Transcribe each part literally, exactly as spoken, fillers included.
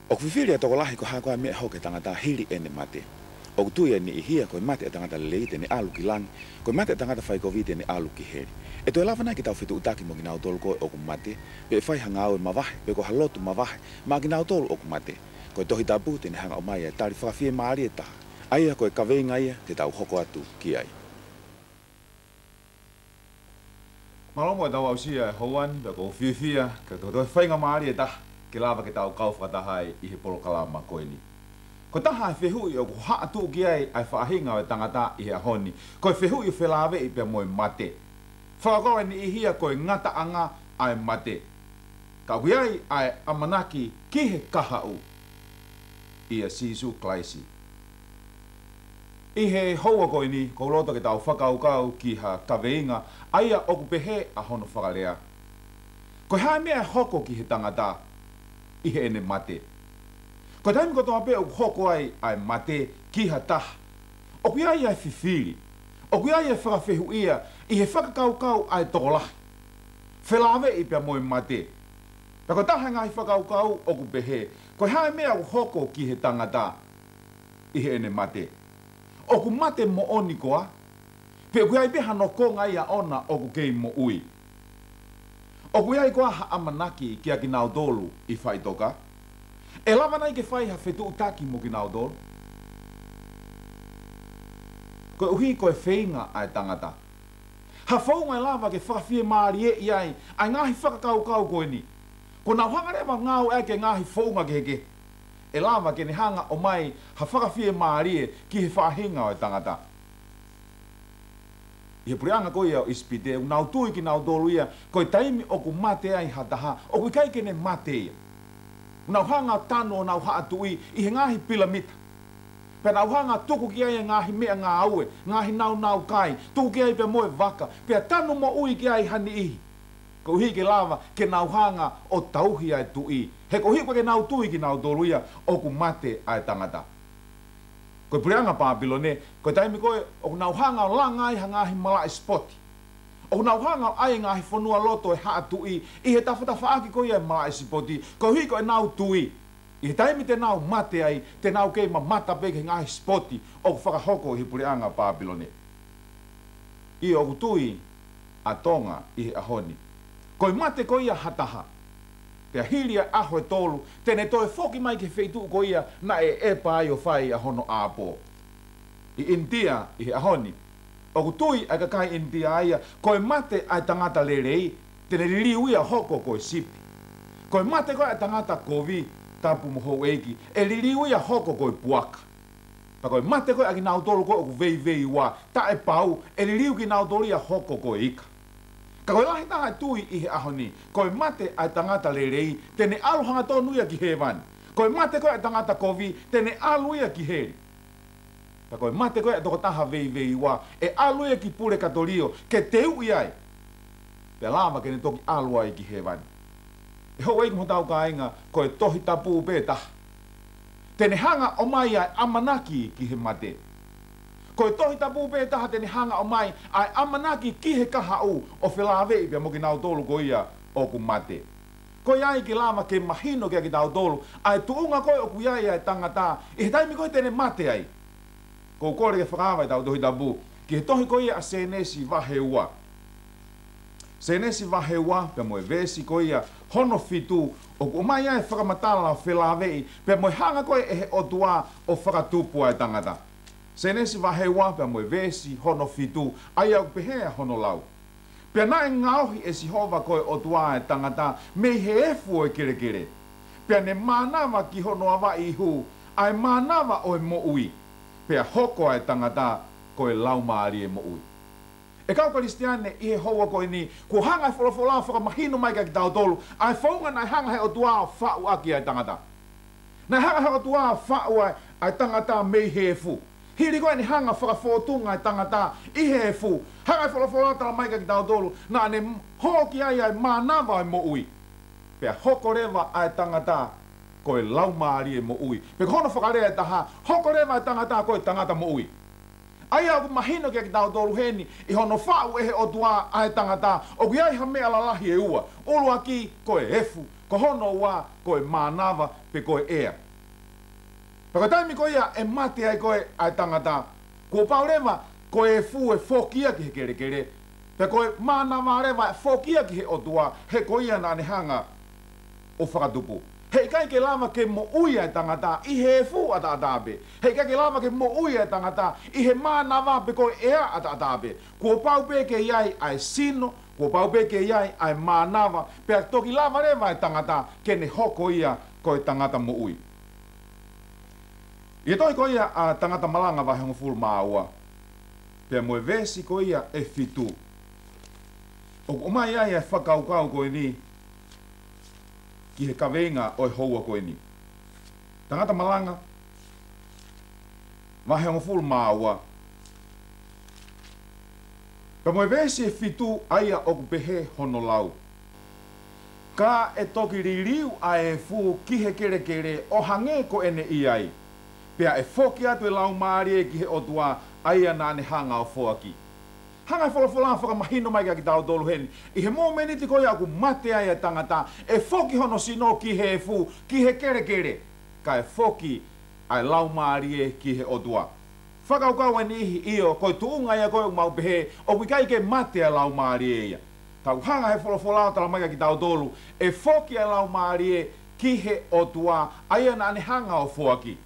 ʻOku fifili ʻa e tokolahi ko e hā koā e meʻa ʻe hoko ki he tangata hili ʻene mate. ʻOku tui ʻa e niʻihi ia ko e mate ʻa e tangata lelei te ne ʻalu ki langi, ko e mate ʻa e tangata faikovi te ne ʻalu ki heli. ʻE toe lava nai ke tau fetuʻutaki mo kinautolu ko ē ʻoku mate, pe ʻe fai ha ngāue mavahe, pe ko ha lotu mavahe, maʻa kinautolu ʻoku mate? Ko e Tohi Tapu te ne hanga ʻo ʻomai ʻa e tali fakafiemālie ʻe taha, ʻa ia ko e kaveinga ia te tau hoko atu ki ai. Mālō mo e tau aʻusia e houa ni, pea ʻoku ou fiefia ke toe faingamālie ʻe taha ke lava ke tau kau fakataha ai ʻi he polokalama ko eni. Ko e taha e fehuʻi ʻoku haʻatuʻu ki ai ʻa e faʻahinga ʻo e tangata ʻi he ʻaho ni, ko e fehuʻi ʻo felāveʻi pea mo e mate. Fakakaukau e niʻihi ia ko e ngataʻanga ʻa e mate. Ka ʻoku ʻi ai ʻa e ʻamanaki ki he kahaʻu ʻia Sīsū Kalaisi. ʻI he houa ko eni, ʻoku ou loto ke tau fakakaukau ki ha kaveinga, ʻa ia ʻoku pehē ʻa hono fakalea: Ko e hā e meʻa ʻe hoko ki he tangata ʻi heʻene mate? Ko e taimi kotoa pē ʻoku hoko ai ʻa e mate ki ha taha, ʻoku ʻi ai ʻa e fifili, ʻoku ʻi ai ʻa e fakafehuʻia ʻi he fakakaukau ʻa e tokolahi, felāveʻi pea mo e mate. Pea ko e taha e ngaahi fakakaukau ʻoku pehē, ko e hā e meʻa ʻoku hoko ki he tangata ʻi heʻene mate? ʻOku mate moʻoni koā? Pe ʻoku ʻi ai pē hano konga ia ʻoʻona ʻoku kei moʻui? ʻOku ʻi ai koā ha ʻamanaki kia kinautolu ʻi faʻitoka? ʻE lava nai ke fai ha fetuʻutaki mo kinautolu? Koeʻuhi ko e feinga ʻa e tangata. Ha founga ʻe lava ke fakafiemālieʻi ai ʻa e ngaahi fakakaukau ko eni. Kuo nau hanga leva ʻo ngāueʻaki e ngaahi founga kehekehe ʻe lava ke ne hanga ʻo ʻomai ha fakafiemālie ki he faʻahinga ʻo e tangata. ʻI he puleʻanga ko ia ʻo ʻIsipite, ʻoku nau tui kinautolu ia ko e taimi ʻoku mate ai ha taha, ʻoku ʻikai ke ne mate ia. ʻOku nau hanga ʻo tanu ʻo nau haʻa tuʻi ʻi he ngaahi pilamita. Pea nau hanga ʻo tuku ki ai e ngaahi meʻangāue, ngaahi naunau kai, tuku ki ai pea mo e vaka, pea tanu moʻui ki ai ha niʻihi, koeʻuhi ke lava ke nau hanga ʻo tauhi ʻa e tuʻi. He koeʻuhi ko e ke nau tui kinautolu ia ʻoku mate ʻa e tangata. Ko e puleʻanga Pāpilone, ko e taimi ko ē ʻoku nau hanga ʻo langa ai ha ngaahi malaʻe sipoti. ʻOku nau hanga ʻo ʻai e ngaahi fonualoto ʻo e haʻa tuʻi ʻi he tafatafaʻaki ko ia e malaʻe sipoti, koeʻuhi ko ʻenau tui, ʻi he taimi te nau mate ai, te nau kei mamata pē ki he ngaahi sipoti ʻoku fakahoko ʻi he puleʻanga Pāpilone. ʻIo, ʻoku tui ʻa Tonga ʻi he ʻaho ni, ko e mate ko ia ha taha, pea hili ʻa e ʻaho ʻe tolu, te ne toe foki mai ki he feituʻu ko ia naʻe ʻepa ai ʻo fai ʻa hono ʻāpō. ʻI ʻInitia ʻi he ʻaho ni, ʻoku tui ʻa e kakai ʻInitia ia, ko e mate ʻa e tangata lelei, te ne liliu ia ʻo hoko ko e sipi. Ko e mate ko ē ʻa e tangata kovi, tapu mo houʻeiki, ʻe liliu ia ʻo hoko ko e puaka. Pea ko e mate ko ē ʻa kinautolu ko ē ʻoku veiveiua, taʻepau, ʻe liliu kinautolu ia ʻo hoko ko e ika. Ka ko e lahi taha e tui ʻi he ʻaho ni, ko e mate ʻa e tangata lelei, te ne ʻalu hangatonu ia ki hēvani. Ko e mate ko ē ʻa e tangata kovi, te ne ʻalu ia ki heli. Pea ko e mate ko ē ʻa e tokotaha veiveiua, ʻe ʻalu ia ki pulekatōlio ke teuʻi ai, pea lava ke ne toki ʻalu ai ki hēvani. ʻE houʻeiki mo hotau kāinga, ko e Tohi Tapu pē taha te ne hanga ʻo ʻomai ʻa e ʻamanaki ki he mate. Ko e Tohi Tapu pē taha te ne hanga ʻo ʻomai ʻa e ʻamanaki ki he kahaʻu ʻo felāveʻi pea mo kinautolu ko ia ʻoku mate. Ko ia ai ke lava ke mahino kia kitautolu ʻa e tuʻunga ko ē ʻoku ʻi ai ʻa e tangata ʻi he taimi ko ē te ne mate ai. ʻOku ou kole ke fakaava ʻetau Tohi Tapu ki he tohi ko ia ʻa Sēnesi vahe ua. Sēnesi vahe ua pea mo e veesi ko ia hono fitu, ʻoku ʻomai ai e fakamatala ʻo felāveʻi pea mo e hanga ko ē ʻe he ʻOtua ʻo fakatupu ʻa e tangata. Sēnesi vahe ua pea mo e veesi hono fitu, ʻa ia ʻoku pehē ʻa hono lau: Pea naʻe ngaohi ʻe Sihova ko e ʻOtua ʻa e tangata mei he efu ʻo e kelekele, pea ne mānava ki hono avaʻi ihu, ʻa e mānava ʻo e moʻui, pea hoko ʻa e tangata ko e laumālie moʻui. ʻE kau Kalisitiane, ʻi he houa ko eni, kuo hanga e folofola ʻo fakamahino mai kia kitautolu ʻa e founga naʻe hanga he ʻOtua ʻo faʻu ʻaki ʻa e tangata. Naʻe hanga he ʻOtua ʻo faʻu ʻa e, ʻa e tangata mei he efu. Hili ko ē ʻene hanga ʻo fakafōtunga e tangata ʻi he efu, hanga e folofola ʻo tala mai kia kitautolu, naʻa ne hō ki ai ʻa e mānava ʻo e moʻui. Pea hoko leva ʻa e tangata ko e laumālie moʻui. Pe ko hono fakalea ʻe taha, hoko leva ʻa e tangata ko e tangata moʻui. ʻA ia ʻoku mahino kiate kitautolu heni, ʻi hono faʻu ʻe he ʻOtua ʻa e tangata, ʻoku ʻi ai ha meʻa lalahi ʻe ua. ʻUluaki ko e efu, ko hono ua ko e mānava pe ko e ʻea. Pea ko e taimi ko ia ʻe mate ai ko ē ʻa e tangata, kuo pau leva ko e efu ʻe foki ia ki he kelekele, pea ko e mānava leva ʻe foki ia ki he ʻOtua, he ko ia naʻa ne hanga ʻo fakatupu. Heʻikai ke lava ke moʻui ʻa e tangata ʻi he efu ʻataʻatā pē. Heʻikai ke lava ke moʻui ʻa e tangata ʻi he mānava pe ko e ʻea ʻataʻatā pē. Kuo pau pē ke ʻi ai ʻa e sino, kuo pau pē ke ʻi ai ʻa e mānava, pea toki lava leva ʻa e tangata ke ne hoko ia ko e tangata moʻui. ʻI he tohi ko ia ʻa Tangata Malanga vahe hongofulu mā ua, pea mo e veesi ko ia ʻe fitu, ʻoku ʻomai ai ʻa e fakakaukau ko eni ki he kaveinga ʻo e houa ko eni. Tangata Malanga vahe hongofulu mā ua, pea mo e veesi ʻe fitu, ʻa ia ʻoku pehē hono lau: Ka ʻe toki liliu ʻa e efu ki he kelekele ʻo hangē ko ʻene ʻi ai, pea ʻe foki atu e laumālie ki he ʻOtua, ʻa ia naʻa ne hanga ʻo foaki. Hanga ʻe he folofola ʻo fakamahino mai kiate kitautolu heni, ʻi he momeniti ko ia ʻoku mate ai ʻa e tangata, ʻe foki hono sino ki he efu, ki he kelekele, kae foki ʻa e laumālie ki he ʻOtua. Fakakaukau eni, ʻio, ko e tuʻunga ia ko ē ʻoku mau pehē ʻoku ʻikai ke mate ʻa e laumālie ia. Ka ʻoku hanga ʻe he folofola ʻo tala mai kiate kitautolu, ʻe foki ʻa e laumālie ki he ʻOtua, ʻa ia naʻa ne hanga ʻo foaki.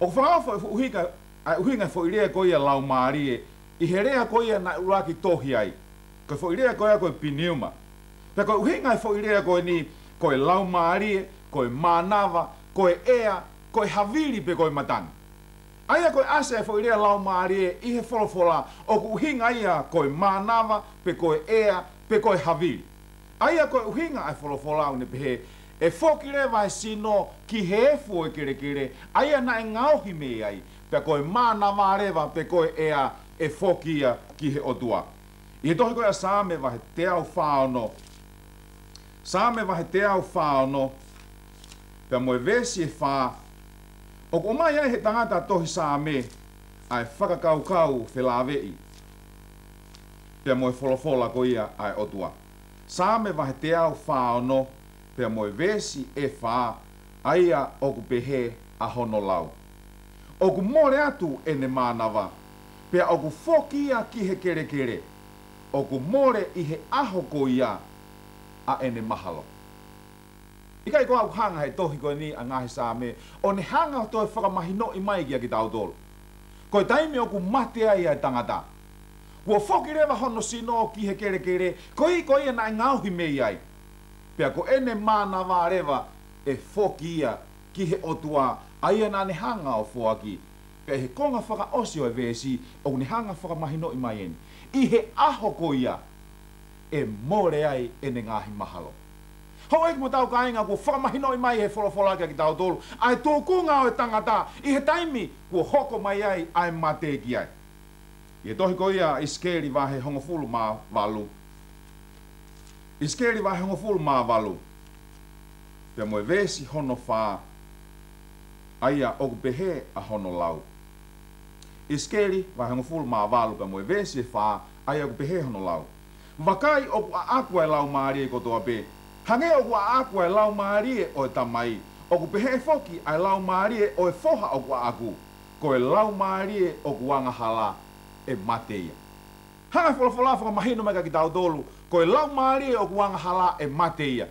ʻOku fakaofo e foʻi ʻuhinga, ʻa e ʻuhinga e foʻi lea ko ia laumālie, ʻi he lea ko ia naʻe ʻuluaki tohi ai. Ko e foʻi lea ko ia ko e pneuma. Pea ko e ʻuhinga e foʻi lea ko eni, ko e laumālie, ko e mānava, ko e ʻea, ko e havili pe ko e matangi. ʻA ia ko e ʻasi e foʻi lea laumālie ʻi he folofola, ʻoku ʻuhinga ia ko e mānava, pe ko e ʻea, pe ko e havili. ʻA ia ko e ʻuhinga ʻa e folofola ʻoku ne pehē, ʻe foki leva e sino ki he efu ʻo e kelekele, ʻa ia naʻe ngaohi mei ai, pea ko e mānava leva pe ko e ʻea ʻe foki ia ki he ʻOtua. ʻI he tohi ko ia Saame vahe teau fā ono, Saame vahe teau fā ono, pea mo e veesi ʻe fā, ʻoku ʻomai ai ʻe he tangata tohi Saame ʻa e fakakaukau felāveʻi pea mo e folofola ko ia ʻa e ʻOtua. Saame vahe teau fā ono, pea mo e veesi ʻe fā, ʻa ia ʻoku pehē ʻa hono lau: ʻOku mole atu ʻene mānava, pea ʻoku foki ia ki he kelekele, ʻoku mole ʻi he ʻaho ko ia ʻa ʻene mahalo. ʻIkai ko au hanga he tohi ko eni ʻa e ngaahi Saame, ʻo ne hanga ʻo toe fakamahinoʻi mai kiate kitautolu, ko e taimi ʻoku mate ai ʻa e tangata, kuo foki leva hono sino ki he kelekele, koeʻuhi ko ia naʻe ngaohi mei ai. Pea ko ʻene mānava leva ʻe foki ia ki he ʻOtua, ʻa ia naʻa ne hanga ʻo foaki. Pea ʻi he konga fakaʻosi ʻo e veesi, ʻoku ne hanga fakamahinoʻi mai eni, ʻi he ʻaho ko ia, ʻe mole ai ʻene ngaahi mahalo. Houʻeiki mo hotau kāinga, kuo fakamahinoʻi mai he folofola kiate kitautolu ʻa e tūkunga ʻo e tangata ʻi he taimi kuo hoko mai ai ʻa e mate ki ai. ʻI he tohi ko ia ʻIsikeli vahe hongofulu mā valu. ʻIsikeli vahe hongofulu mā valu, pea mo e veesi hono fā, ʻa ia ʻoku pehē ʻa hono lau. ʻIsikeli vahe hongofulu mā valu pea mo e veesi ʻe fā, ʻa ia ʻoku pehē hono lau: Vakai, ʻoku ʻaʻaku ʻa e laumālie kotoa pē, hangē ʻoku ʻaʻaku ʻa e laumālie ʻo e tamai, ʻoku pehē foki ʻa e laumālie ʻo e foha ʻoku ʻaʻaku, ko e laumālie ʻoku angahala ʻe mate ia. Hanga e folofola fakamahino mai kiate kitautolu, ko e laumālie ʻoku angahala ʻe mate ia.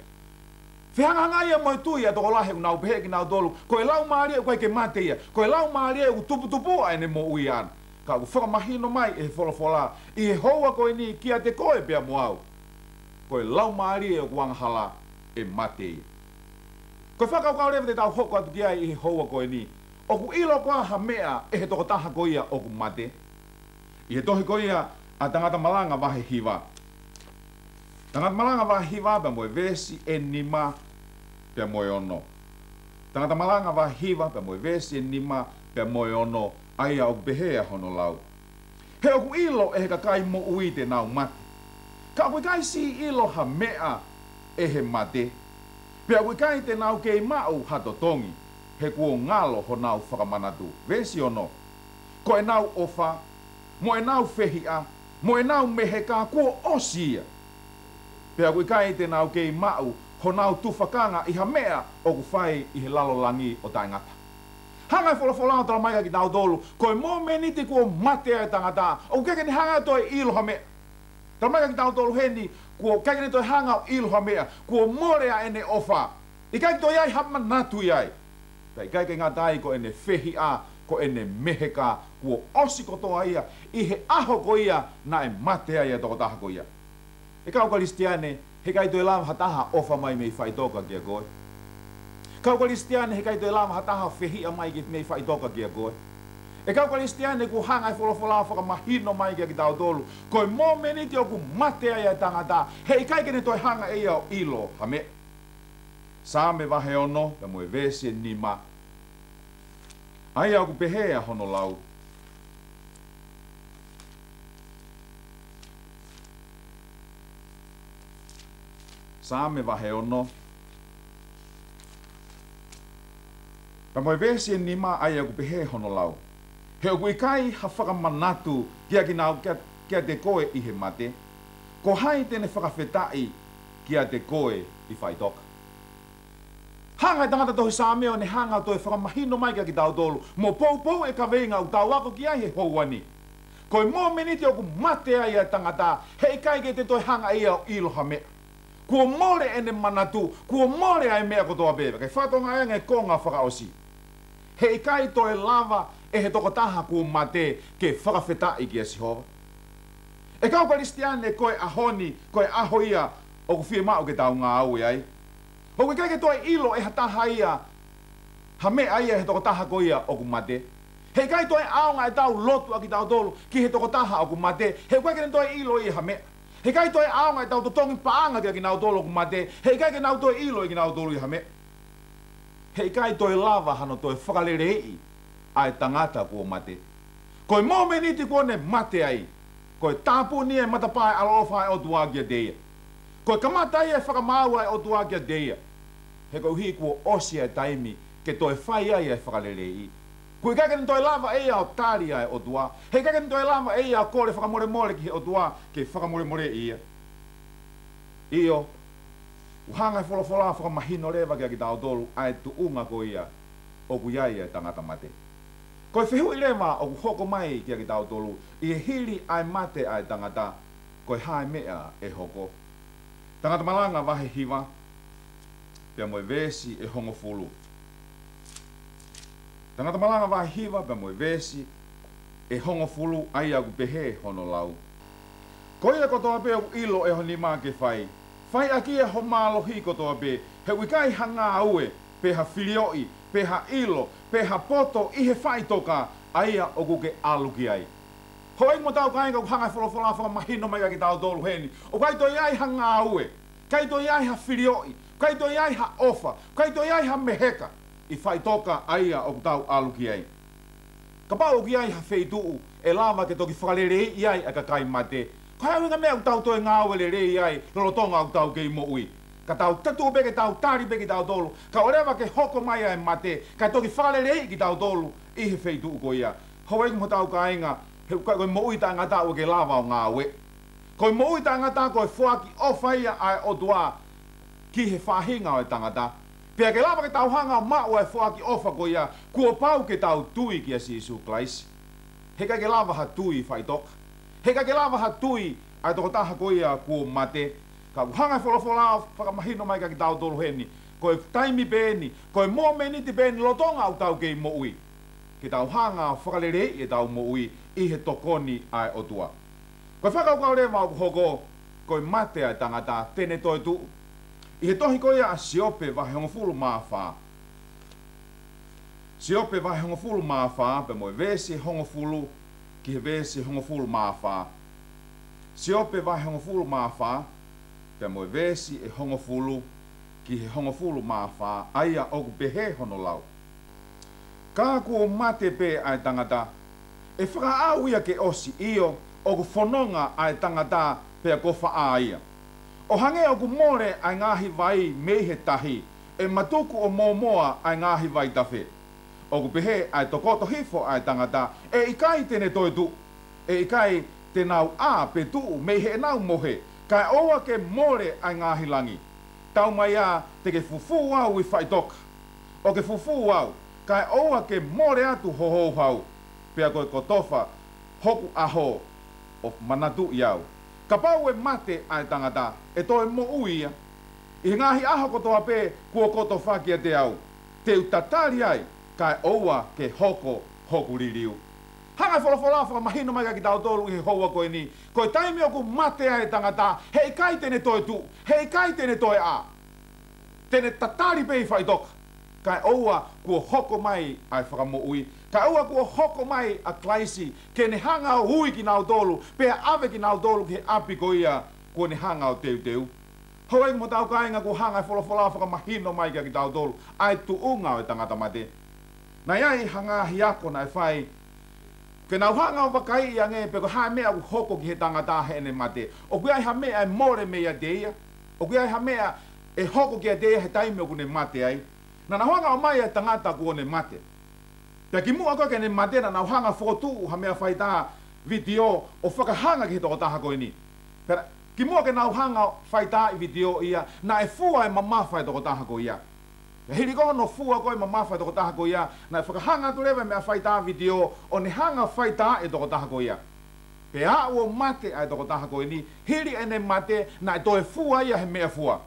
Fehangahangai ia mo e tui ʻa e tokolahi ʻoku nau pehē kinautolu, ko e laumālie ʻoku ʻikai ke mate ia, ko e laumālie ʻoku tuputupuʻa ʻene moʻui ʻana. Ka ʻoku fakamahino mai ʻe he folofola ʻi he houa ko eni kiate koe pea mo au, ko e laumālie ʻoku angahala ʻe mate ia. Ko e fakakaukau leva te tau hoko atu ki ai ʻi he houa ko eni, ʻoku ʻilo koā ha meʻa ʻe he tokotaha ko ia ʻoku mate? ʻI he tohi ko ia ʻa Tangata Malanga vahe hiva. Tangata Malanga vahe hiva pea mo e veesi ʻe nima pea mo e ono. Tangata Malanga vahe hiva pea mo e veesi ʻe nima pea mo e ono, ʻa ia ʻoku pehē ʻa hono lau: He ʻoku ʻilo ʻe he kakai moʻui te nau mate, ka ʻoku ʻikai siʻi ʻilo ha meʻa ʻe he mate, pea ʻoku ʻikai te nau kei maʻu ha totongi, he kuo ngalo honau fakamanatu. Veesi ono: Ko ʻenau ʻofa mo ʻenau fehiʻa, mo ʻenau meheka kuo ʻosi ia. Pea ʻoku ʻikai te nau kei maʻu honau tufakanga ʻi ha meʻa ʻoku fai ʻi he lalo langi ʻo taʻengata. Hanga ʻe he folofola ʻo talamai kia kitautolu, ko e momeniti kuo mate ai e tangata, ʻoku ʻikai ke ne hanga ʻo toe ʻilo ha meʻa. Talamai kia kitautolu heni, kuo ʻikai ke ne toe hanga ʻo ʻilo ha meʻa, kuo mole ʻa ʻene ʻofa. ʻIkai ke toe ʻi ai ha manatu ʻi ai. Pea ʻikai ke ngata ai, ko ʻene fehiʻa, ko ʻene meheka, kuo ʻosi kotoa ia, ʻi he ʻaho ko ia naʻe mate ai e tokotaha ko ia. ʻE kau Kalisitiane, heʻikai toe lava ha taha ʻofa mai mei faʻitoka kia koe. Kau Kalisitiane, heʻikai toe lava ha taha fehiʻa mai ki mei faʻitoka kia koe. ʻE kau Kalisitiane, kuo hanga ʻe he folofola ʻo fakamahino mai kia kitautolu, ko e momeniti ʻoku mate ai e tangata, heʻikai ke ne toe hanga ʻe ia ʻo ʻilo ha meʻa. Saame vahe ono, pea mo e veesi ʻe nima. ʻA ia ʻoku pehē ʻa hono lau. Saame vahe ono, pea mo e veesi ʻe nima, ʻa ia ʻoku pehē hono lau. He ʻoku ʻikai ha fakamanatu kia kinau-, kia, kiate koe ʻi he mate, ko hai te ne fakafetaʻi kiate koe ʻi faʻitoka. Hanga ʻe he tangata tohi Saame ʻo ne hanga ʻo toe fakamahino mai kia kitautolu, mo poupou e kaveinga ʻoku tau ako ki ai he houa ni. Ko e momeniti ʻoku mate ai e tangata, heʻikai ke te toe hanga ʻe ia ʻo ʻilo ha meʻa. Kuo mole ʻene manatu, kuo mole ʻa e meʻa kotoa pē, ke fakatokangaʻi ange e konga fakaʻosi. Heʻikai toe lava ʻe he tokotaha kuo mate ke fakafetaʻi kia Sihova. ʻE kau Kalisitiane, ko e ʻaho ni, ko e ʻaho ia ʻoku fiemaʻu ke tau ngāue ai. ʻOku ʻikai ke toe ʻilo ʻe ha taha ia ha meʻa ia he tokotaha ko ia ʻoku mate. Heʻikai toe ʻaonga ʻetau lotu ʻa kitautolu ki he tokotaha ʻoku mate, he ʻoku ʻikai ke ne toe ʻilo ia ha meʻa. Heʻikai toe ʻaonga ʻetau totongi paʻanga kia kinautolu ʻoku mate, heʻikai ke nau toe ʻilo ʻe kinautolu ia ha meʻa. Heʻikai toe lava hano toe fakaleleiʻi ʻa e tangata kuo mate. Ko e momeniti kuo ne mate ai, ko e tāpuni e matapā e ʻaloʻofa ʻa e ʻOtua kiate ia. Ko e kamata ia e fakamaau ʻa e ʻOtua kiate ia. He koeʻuhi kuo ʻosi e taimi ke toe fai ai e fakaleleiʻi. ʻOku ʻikai ke ne toe lava ʻe ia ʻo tali ʻa e ʻOtua. Heʻikai ke ne toe lava ʻe ia ʻo kole fakamolemole ki he ʻOtua ke fakamolemoleʻi ia. ʻIo, ʻoku hanga ʻe he folofola ʻo fakamahino leva kia kitautolu ʻa e tuʻunga ko ia ʻoku ʻi ai e tangata mate. Ko e fehuʻi leva ʻoku hoko mai kia kitautolu, ʻi he hili ʻa e mate ʻa e tangata, ko e hā e meʻa ʻe hoko? Tangata Malanga vahe hiva, pea mo e veesi ʻe hongofulu. Tangata Malanga vahe hiva, pea mo e veesi ʻe hongofulu, ʻa ia ʻoku pehē hono lau. Ko ia kotoa pē ʻoku ʻilo ʻe ho nima ke fai, fai ʻaki ia ho mālohi kotoa pē, he ʻoku ʻikai ha ngāue, pe ha filioʻi, pe ha ʻilo, pe ha poto ʻi he faʻitoka, ʻa ia ʻoku ke ʻalu ki ai. Houʻeiki mo hotau kāinga, ʻoku hanga ʻe he folofola ʻo fakamahino mai kia kitautolu heni, ʻoku ʻikai toe ʻi ai ha ngāue, ʻikai toe ʻi ai ha filioʻi, ʻikai toe ʻi ai ha ʻofa, ʻikai toe ʻi ai ha meheka ʻi faʻitoka ʻa ia ʻoku tau ʻalu ki ai. Kapau ʻoku ʻi ai ha feituʻu ʻe lava ke toki fakaleleiʻi ai ʻa e kakai mate, ko e hā e ʻuhinga e meʻa ʻoku tau toe ngāue lelei ai lolotonga ʻoku tau kei moʻui? Ka tau tatau pē ke tau tali pē kitautolu, kae ʻoua leva ke hoko mai ʻa e mate kae toki fakaleleiʻi kitautolu ʻi he feituʻu ko ia. Houʻeiki mo hotau kāinga, he ʻoku ʻikai ko e moʻui taʻengata ʻoku ke lava ʻo ngāue. Ko e moʻui taʻengata ko e foaki ʻofa ia ʻa e ʻOtua ki he faʻahinga ʻo e tangata. Pea ke lava ke tau hanga ʻo maʻu ʻa e foaki ʻofa ko ia, kuo pau ke tau tui kia Sīsū Kalaisi. Heʻikai ke lava ha tui faʻitoka. Heʻikai ke lava ha tui ʻa e tokotaha ko ia kuo mate. Ka ʻoku hanga ʻe he folofola ʻo fakamahino mai kia kitautolu heni, ko e taimi pē eni, ko e momeniti pē eni lolotonga ʻoku tau kei moʻui, ke tau hanga ʻo fakaleleiʻi ʻetau moʻui ʻi he tokoni ʻa e ʻOtua. Ko e fakakaukau leva ʻoku hoko, ko e mate ʻa e tangata te ne toetuʻu. ʻI he tohi ko ia ʻa Siope vahe hongofulu mā fā. Siope vahe hongofulu mā fā, pea mo e veesi hongofulu ki he veesi hongofulu mā fā. Siope vahe hongofulu mā fā, pea mo e veesi ʻe hongofulu ki he hongofulu mā fā, ʻa ia ʻoku pehē hono lau. Ka kuo mate pē ʻa e tangata, ʻe fakaʻau ia ke ʻosi, ʻio, ʻoku fononga ʻa e tangata pea ko faʻa ia. ʻO hangē ʻoku mole ʻa e ngaahi vai mei he tahi, ʻe matuku ʻo mōmoa ʻa e ngaahi vaitafe. ʻOku pehē ʻa e tokoto hifo ʻa e tangata, ʻe ʻikai te ne toetuʻu. ʻE ʻikai te nau ʻā pe tuʻu mei heʻenau mohe, kae ʻoua ke mole ʻa e ngaahi langi. Taumaiā te ke fufū au ʻi faʻitoka. ʻO ke fufū au, kae ʻoua ke mole atu ho houhau, pea ko e kotofa hoku ʻaho ʻo manatuʻi au. Kapau ʻe mate ʻa e tangata, ʻe toe moʻui ia. ʻI he ngaahi ʻaho kotoa pē kuo kotofa kiate au, te u tatali ai, kae ʻoua ke hoko hoku liliu. Hanga e folofola ʻo fakamahino mai kia kitautolu ʻi he houa ko eni, ko e taimi ʻoku mate ai e tangata, heʻikai te ne toe tuʻu, heʻikai te ne toe ʻā. Te ne tatali pē ʻi faʻitoka. Kae ʻoua kuo hoko mai ʻa e fakamoʻui. Kae ʻoua kuo hoko mai ʻa Kalaisi, ke ne hanga ʻo ui kinautolu, pea ʻave kinautolu ki he ʻapi ko ia kuo ne hanga ʻo teuteu. Houʻeiki mo hotau kāinga, kuo hanga e folofola ʻo fakamahino mai kia kitautolu ʻa e tuʻunga ʻo e tangata mate. Naʻe ʻi ai ha ngaahi ako naʻe fai, ke nau hanga ʻo vakaiʻi ange pe ko e hā e meʻa ʻoku hoko ki he tangata heʻene mate. ʻOku ʻi ai ha meʻa ʻe mole meiate ia? ʻOku ʻi ai ha meʻa ʻe hoko kiate ia he taimi ʻoku ne mate ai? Naʻa nau hanga ʻo ʻomai ʻa e tangata kuo ne mate. Pea kimuʻa ko ē ke ne mate, naʻa nau hanga ʻo fokotuʻu ha meʻa faitā vitiō ʻo fakahanga ki he tokotaha ko eni. Pea kimuʻa ke nau hanga ʻo faitaaʻi vitiō ia, naʻe fua e mamafa e tokotaha ko ia. Pea hili ko hono fua ko ē e mamafa e tokotaha ko ia, naʻe fakahanga atu leva e meʻa faitā vitiō ʻo ne hanga ʻo faitaaʻi e tokotaha ko ia. Pea aʻu ʻo mate ʻa e tokotaha ko eni, hili ʻene mate, naʻe toe fua ia he meʻafua.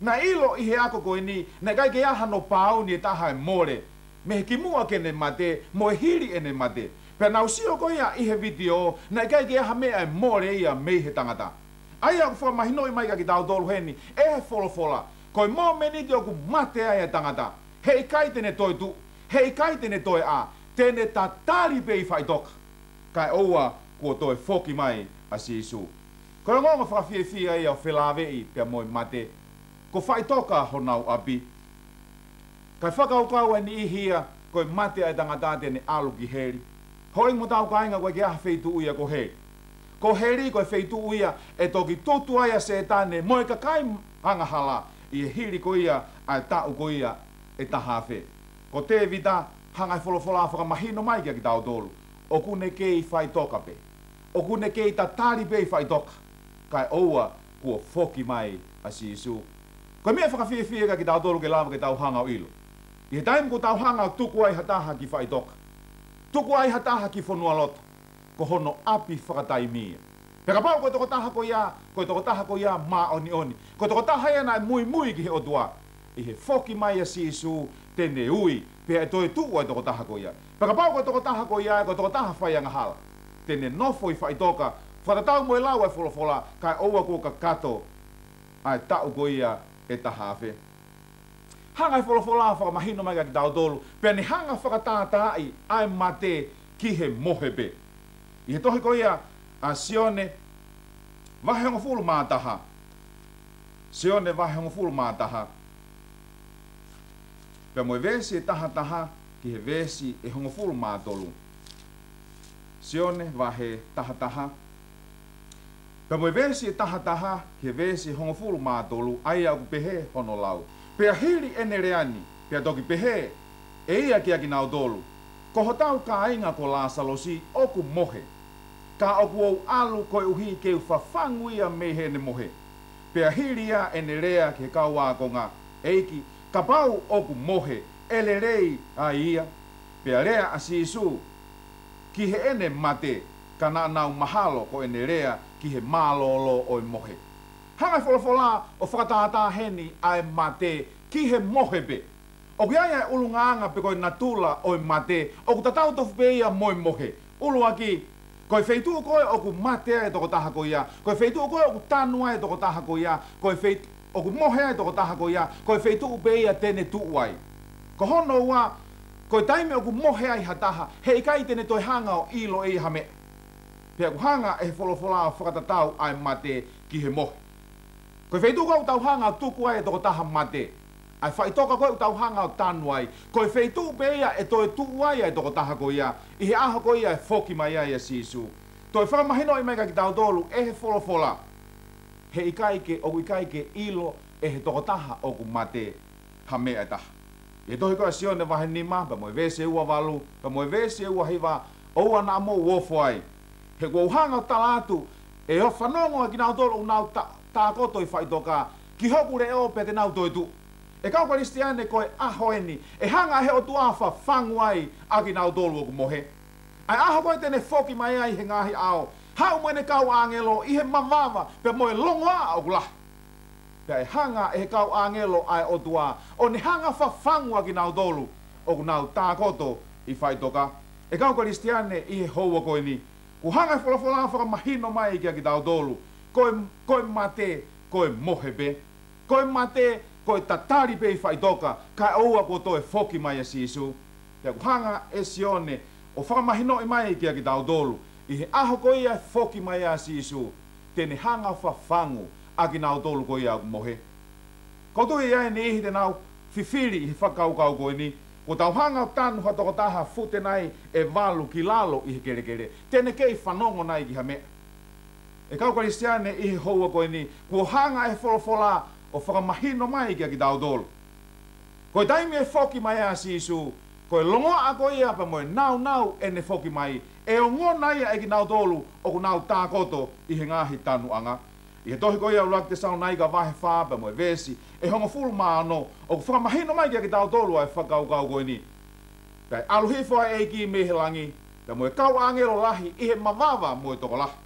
Naʻe ʻilo ʻi he ako ko eni, naʻe ʻikai ke ʻi ai hano pāuni ʻe taha ʻe mole mei he kimuʻa ke ne mate, mo e hili ʻene mate. Pea nau sio ko ia ʻi he vitiō, naʻe ʻikai ke ʻi ai ha meʻa ʻe mole ia mei he tangata. ʻA ia ʻoku fakamahinoʻi mai kia kitautolu heni ʻe he folofola, ko e mōmeniti ʻoku mate ai e tangata, heʻikai te ne toe tuʻu, heʻikai te ne toe ʻā, te ne tatali pē ʻi faʻitoka, kae ʻoua kuo toe foki mai ʻa Sīsū. Ko e ongoongo fakafiefia ia ʻo felāveʻi pea mo e mate. Ko faʻitoka honau ʻapi. Kae fakakaukau ʻa e niʻihi ia, ko e mate ʻa e tangata te ne ʻalu ki heli. Houʻeiki mo hotau kāinga, ʻoku ʻikai ke ʻi ai ha feituʻu ia ko heli. Ko heli ko e feituʻu ia ʻe toki tutu ai ʻa Sētane mo e kakai angahala ʻi he hili ko ia ʻa e taʻu ko ia ʻe taha afe. Ko Tēvita, hanga e folofola ʻo fakamahino mai kia kitautolu, ʻoku ne kei faʻitoka pē. ʻOku ne kei tatali pē ʻi faʻitoka, kae ʻoua kuo foki mai ʻa Sīsū. Ko e meʻa fakafiefia kia kitautolu ke lava ke tau hanga ʻo ʻilo, ʻi he taimi ʻoku tau hanga ʻo tuku ai ha taha ki faʻitoka, tuku ai ha taha ki fonualoto, ko hono ʻapi fakataimi ia. Pea kapau ko e tokotaha ko ia, ko e tokotaha ko ia māʻoniʻoni, ko e tokotaha ia naʻe muimui ki he ʻOtua, ʻi he foki mai ʻa Sīsū, te ne ui, pea ʻe toe tuʻu ʻa e tokotaha ko ia. Pea kapau ko e tokotaha ko ia, ko e tokotaha faiangahala, te ne nofo ʻi faʻitoka, fakatatau mo e lau ʻa e folofola, kae ʻoua kuo kakato ʻa e taʻu ko ia ʻe taha afe. Hanga e folofola ʻo fakamahino mai kia kitautolu, pea ne hanga ʻo fakatātaaʻi ʻa e mate ki he mohe pē. ʻI he tohi ko ia ʻa Sione, vahe hongofulu mā taha. Sione vahe hongofulu mā taha. Pea mo e veesi ʻe taha taha ki he veesi ʻe hongofulu mā tolu. Sione vahe taha taha. Pea mo e veesi ʻe taha taha ki he veesi ʻe hongofulu mā tolu, ʻa ia ʻoku pehē hono lau: Pea hili ʻene lea ni, pea toki pehē ʻe ia kiate kinautolu, Ko hotau kāinga ko Lāsalosi ʻoku mohe, ka ʻoku ou ʻalu koeʻuhi ke u fafangu ia mei heʻene mohe. Pea hili ia ʻene lea ki he kau ākonga, ʻEiki, kapau ʻoku mohe, ʻe lelei ai ia. Pea lea ʻa Sīsū ki heʻene mate, ka naʻa nau mahalo ko ʻene lea ki he mālōlō ʻo e mohe. Hanga e folofola ʻo fakatātā heni ʻa e mate ki he mohe pē. ʻOku ʻi ai ʻa e ʻulungaanga pe ko e natula ʻo e mate, ʻoku tatau tofu pē ia mo e mohe. ʻUluaki, ko e feituʻu ko ē ʻoku mate ai e tokotaha ko ia, ko e feituʻu ko ē ʻoku tanu ai e tokotaha ko ia, ko e feit-, ʻoku mohe ai e tokotaha ko ia, ko e feituʻu pē ia te ne tuʻu ai. Ko hono ua, ko e taimi ʻoku mohe ai ha taha, heʻikai te ne toe hanga ʻo ʻilo ʻe ia ha meʻa. Pea ʻoku hanga ʻe he folofola ʻo fakatatau ʻa e mate ki he mohe. Ko e feituʻu ko ē ʻoku tau hanga ʻo tuku ai e tokotaha mate, ʻa e faʻitoka ko ē ʻoku tau hanga ʻo tanu ai, ko e feituʻu pē ia ʻe toe tuʻu ai ʻa e tokotaha ko ia, ʻi he ʻaho ko ia ʻe foki mai ai ʻa Sīsū. Toe fakamahinoʻi mai kia kitautolu ʻe he folofola, heʻikai ke, ʻoku ʻikai ke ʻilo ʻe he tokotaha ʻoku mate ha meʻa ʻe taha. ʻI he tohi ko ē ʻa Sione vahe nima, pea mo e veesi ʻe ua valu, pea mo e veesi ʻe ua hiva, ʻoua naʻa mou ofo ai. He ʻoku ou hanga ʻo tala atu, ʻe ʻo fanongo ʻa kinautolu ʻoku nau ta-, tākoto ʻi faʻitoka ki hoku leʻo pea te nau toetuʻu. ʻE kau Kalisitiane, ko e ʻaho eni ʻe hanga ʻe he ʻOtua ʻo fafangu ai ʻa kinautolu ʻoku mohe. ʻA e ʻaho ko ē te ne foki mai ai he ngaahi ʻao, haʻu mo ʻene kau ʻāngelo ʻi he mavava pea mo e longoaʻa ʻoku lahi. Pea ʻe hanga ʻe he kau ʻāngelo ʻa e ʻOtua ʻo ne hanga ʻo fafangu ʻa kinautolu ʻoku nau tākoto ʻi faʻitoka. ʻE kau Kalisitiane, ʻi he houa ko eni, kuo hanga ʻe he folofola ʻo fakamahino mai kia kitautolu, ko e, ko e mate, ko e mohe pē. Ko e mate, ko e tatali pē ʻi faʻitoka, kae ʻoua kuo toe foki mai ʻa Sīsū. Pea kuo hanga ʻe Sione ʻo fakamahinoʻi mai kia kitautolu, ʻi he ʻaho ko ia ʻe foki mai ai ʻa Sīsū, te ne hanga ʻo fafangu ʻa kinautolu ko ia ʻoku mohe. ʻOku ou tui ʻe ʻi ai e niʻihi te nau fifili ʻi he fakakaukau ko eni, kuo tau hanga ʻo tanu ha tokotaha fute nai ʻe valu ki lalo ʻi he kelekele, te ne kei fanongo nai ki ha meʻa. ʻE kau Kalisitiane, ʻi he houa ko eni, kuo hanga ʻe he folofola ʻo fakamahino mai kia kitautolu, ko e taimi ʻe foki mai ai ʻa Sīsū, ko e longoaʻa ko ia pea mo e nāunau ʻene foki mai, ʻe ongona ia ʻe kinautolu ʻoku nau tākoto ʻi he ngaahi tanuʻanga. ʻI he tohi ko ia ʻuluaki Tesalonaika vahe fā pea mo e veesi ʻe hongofulu mā ono, ʻoku fakamahino mai kia kitautolu ʻa e fakakaukau ko eni. Pea ʻe ʻalu hifo ʻa e ʻEiki mei he langi, pea mo e kau ʻāngelo lahi ʻi he mavava mo e tokolahi.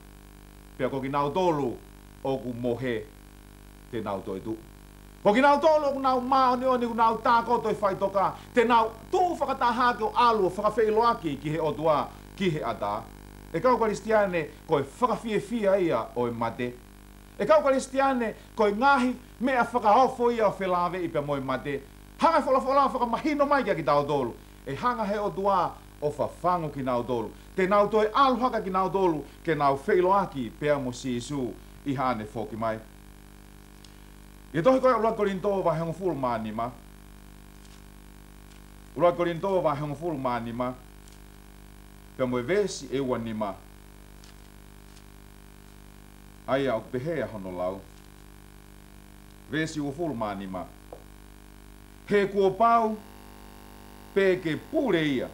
Pea ko kinautolu ʻoku mohe, te nau toetuʻu. Ko kinautolu ʻoku nau māʻoniʻoni, ʻoku nau tākoto ʻi faʻitoka, te nau tuʻu fakataha ke ʻalu ʻo fakafeʻiloaki ki he ʻOtua, ki he ʻatā. ʻE kau Kalisitiane, ko e fakafiefia ia ʻo e mate. ʻE kau Kalisitiane, ko e ngaahi meʻa fakaofo ia ʻo felāveʻi pea mo e mate. Hanga ʻe he folofola ʻo fakamahino mai kia kitautolu, ʻe hanga ʻe he ʻOtua ʻo fafangu kinautolu. Te nau toe ʻalu hake kinautolu ke nau feʻiloaki pea mo Sīsū ʻi haʻane foki mai. ʻI he tohi ko ia ʻuluaki Kolinitō vahe hongofulu mā nima. ʻUluaki Kolinitō vahe hongofulu mā nima, pea mo e veesi ʻe ua nima. ʻA ia ʻoku pehē ʻa hono lau. Veesi uofulu mā nima. He kuo pau pē ke pule ia,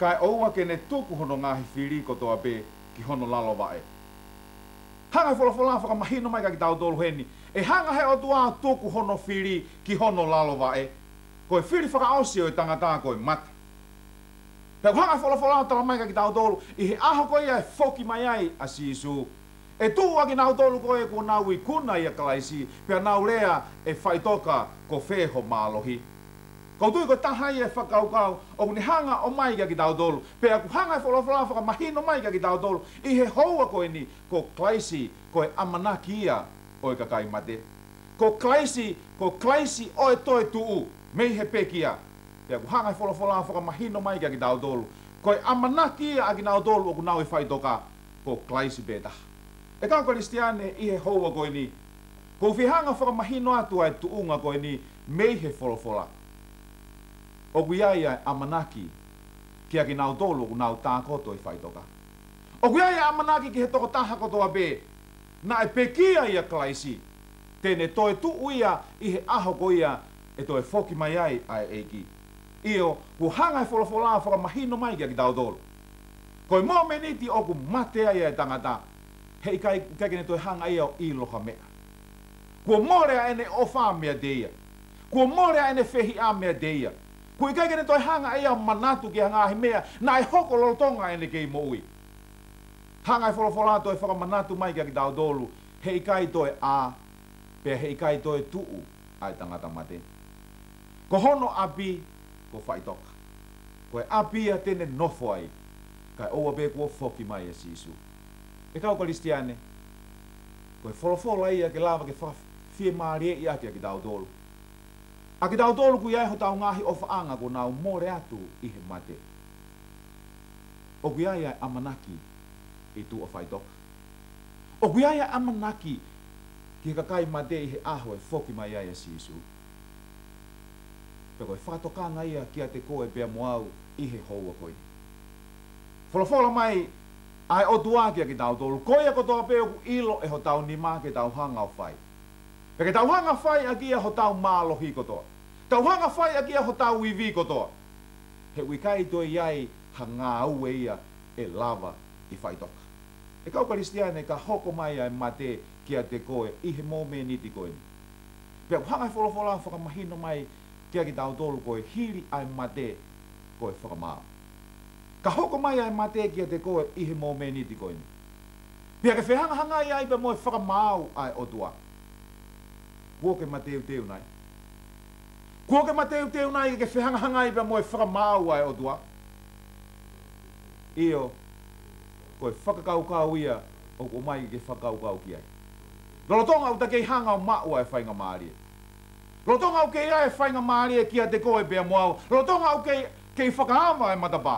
kae ʻoua ke ne tuku hono ngaahi fili kotoa pē ki hono lalo vaʻe. Hanga ʻe he folofola ʻo fakamahino mai kia kitautolu heni, ʻe hanga ʻe he ʻOtua ʻo tuku hono fili ki hono lalo vaʻe. Ko e fili fakaʻosi ʻo e tangata ko e mate. Pea ʻoku hanga ʻe he folofola ʻo tala mai kia kitautolu, ʻi he ʻaho ko ia ʻe foki mai ai ʻa Sīsū, ʻe tuʻu ʻa kinautolu ko ē kuo nau ikuna ʻia Kalaisi, pea nau lea, ʻE faʻitoka, ko fē ho mālohi? ʻOku ou tui ko e taha ia e fakakaukau ʻoku ne hanga ʻo ʻomai kia kitautolu. Pea ʻoku hanga ʻe he folofola ʻo fakamahino mai kia kitautolu, ʻi he houa ko eni, ko Kalaisi ko e ʻamanaki ia ʻo e kakai mate. Ko Kalaisi, ko Kalaisi ʻo e toetuʻu mei he pekia. Pea ʻoku hanga ʻe he folofola ʻo fakamahino mai kia kitautolu, ko e ʻamanaki ia ʻa kinautolu ʻoku nau ʻi faʻitoka, ko Kalaisi pē taha. ʻE kau Kalisitiane, ʻi he houa ko eni, ʻoku ou fie hanga ʻo fakamahino atu ʻa e tuʻunga ko eni mei he folofola. ʻOku ʻi ai ʻa e ʻamanaki kia kinautolu ʻoku nau tākoto ʻi faʻitoka. ʻOku ʻi ai ʻa e ʻamanaki ki he tokotaha kotoa pē naʻe pekia ʻia Kalaisi, te ne toetuʻu ia ʻi he ʻaho ko ia ʻe toe foki mai ai ʻa e ʻEiki. ʻIo, kuo hanga ʻe he folofola ʻo fakamahino mai kia kitautolu, ko e momeniti ʻoku mate ai ʻa e tangata, heʻikai, ʻikai ke ne toe hanga ia ʻo ʻilo ha meʻa. Kuo mole ʻa ʻene ʻofa meiate ia. Kuo mole ʻa ʻene fehiʻa meiate ia. ʻOku ʻikai ke ne toe hanga ia ʻo manatu ki ha ngaahi meʻa naʻe hoko lolotonga ʻene kei moʻui. Hanga ʻe he folofola ʻo toe fakamanatu mai kia kitautolu, heʻikai toe ʻā, pea heʻikai toe tuʻu ʻa e tangata mate. Ko hono ʻapi ko faʻitoka. Ko e ʻapi ia te ne nofo ai, kae ʻoua pē kuo foki mai ʻa Sīsū. ʻE kau Kalisitiane, ko e folofola ia ke lava ke fakafiemālieʻi ʻaki ʻa kitautolu. ʻA kitautolu ʻoku ʻi ai hotau ngaahi ʻofaʻanga kuo nau mole atu ʻi he mate. ʻOku ʻi ai ʻa e ʻamanaki ʻi tuʻa faʻitoka. ʻOku ʻi ai ʻa e ʻamanaki ki he kakai mate ʻi he ʻaho ʻe foki mai ai ʻa Sīsū. Pea ko e fakatokanga ia kiate koe pea mo au ʻi he houa ko eni. Folofola mai ʻa e ʻOtua kia kitautolu, ko ia kotoa pē ʻoku ʻilo ʻe hotau nima ke tau hanga ʻo fai. Pea ke tau hanga ʻo fai ʻaki ia hotau mālohi kotoa. Tau hanga ʻo fai ʻaki ia hotau ivi kotoa. He ʻoku ʻikai toe ʻi ai ha ngāue ia ʻe lava ʻi faʻitoka. ʻE kau Kalisitiane, ka hoko mai ʻa e mate kiate koe ʻi he momeniti ko eni. Pea ʻoku hanga ʻe he folofola ʻo fakamahino mai kiate kitautolu ko e hili ʻa e mate ko e fakamaau. Ka hoko mai ʻa e mate kiate koe ʻi he momeniti ko eni, pea ke fehangahangai ai pea mo e fakamaau ʻa e ʻOtua, kuo ke mateuteu nai? Kuo ke mateuteu nai ke ke fehangahangai pea mo e fakamaau ʻa e ʻOtua? ʻIo, ko e fakakaukau ia ʻoku ʻomai ke ke fakakaukau ki ai. Lolotonga ʻoku ta kei hanga ʻo maʻu ʻa e faingamālie, lolotonga ʻoku kei ʻi ai e faingamālie kiate koe pea mo au, lolotonga ʻoku kei, kei fakaava e matapā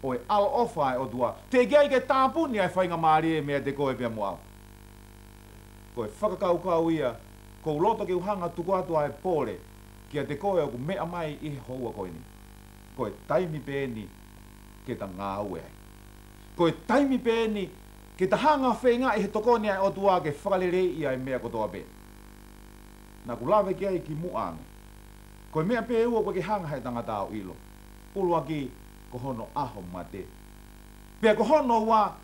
ʻo e ʻaloʻofa ʻa e ʻOtua, teʻeki ai ke tāpuni ʻa e faingamālie meiate koe pea mo au. Ko e fakakaukau ia, ʻoku ou loto ke u hanga ʻo tuku atu ʻa e pole kiate koe ʻoku meʻa mai ʻi he houa ko eni. Ko e taimi pē eni ke ta ngāue ai. Ko e taimi pē eni ke ta hanga ʻo feingaʻi he tokoni ʻa e ʻOtua ke fakaleleiʻi ʻa e meʻa kotoa pē. Naʻa ku lave ki ai kimuʻa ange. Ko e meʻa pē ʻe ua ʻoku ʻikai ke hanga ʻe he tangata ʻo ʻilo. ʻUluaki, ko hono ʻaho mate. Pea ko hono ua,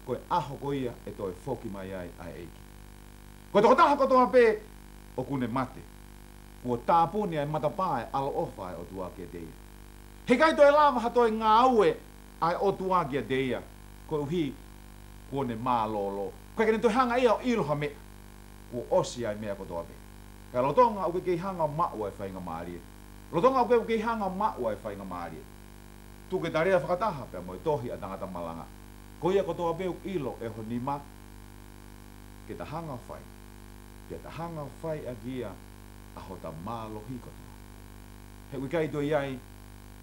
ko e ʻaho ko ia ʻe toe foki mai ai ʻa e ʻEiki. Ko e tokotaha kotoa pē ʻoku ne mate, kuo tāpuni ʻa e matapā ʻo e ʻaloʻofa ʻa e ʻOtua kiate ia. He ʻikai toe lava ha toe ngāue ʻa e ʻOtua kiate ia, koeʻuhi kuo ne mālōlō. ʻOku ʻikai ke ne toe hanga ia ʻo ʻilo ha meʻa. Kuo ʻosi ʻa e meʻa kotoa pē. Ka lolotonga ʻoku ke kei hanga ʻo maʻu ʻa e faingamālie, lolotonga ʻoku ke kei hanga ʻo maʻu ʻa e faingamālie, tuku ke ta lea fakataha pea mo e tohi ʻa e tangata malanga. Ko ia kotoa pē ʻoku ʻilo ʻe ho nima ke ta hanga ʻo fai, pea ta hanga ʻo fai ʻaki ia ʻa hota mālohi kotoa. He ʻoku ʻikai toe ʻi ai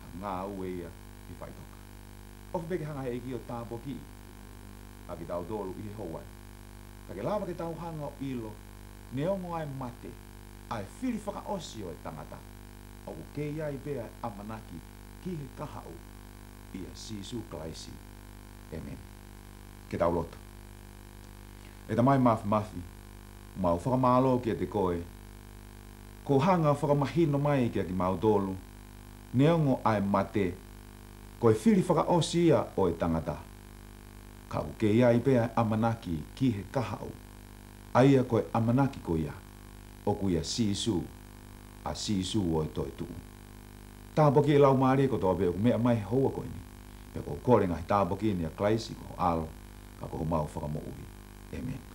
ha ngāue ia ʻi faʻitoka. ʻOfa pē ke hanga ʻe he ʻEiki ʻo tāpuakiʻi ʻa kitautolu ʻi he houa ni, ka ke lava ke tau hanga ʻo ʻilo, neongo ʻa e mate, ʻa e fili fakaʻosi ʻo e tangata, ʻoku kei ʻi ai pē ʻa e ʻamanaki ki he kahaʻu ʻia Sīsū Kalaisi. ʻĒmeni. Ke tau lotu. ʻE Tamai Māfimafi, mau fakamālō kiate koe, kuo hanga ʻo fakamahino mai kiate kimautolu, neongo ʻa e mate, ko e fili fakaʻosi ia ʻo e tangata, ka ʻoku kei ʻi ai pē ʻa e ʻamanaki ki he kahaʻu, ʻa ia ko e ʻamanaki ko ia ʻoku ʻia Sīsū, ʻa Sīsū ʻo e toetuʻu. Tāpuakiʻi e laumālie kotoa pē ʻoku meʻa mai he houa ko eni, pea ʻoku ou kole e ngaahi tāpuaki ni ʻia Kalaisi ko ho ʻAlo, ka ko homau Fakamoʻui. ʻĒmeni.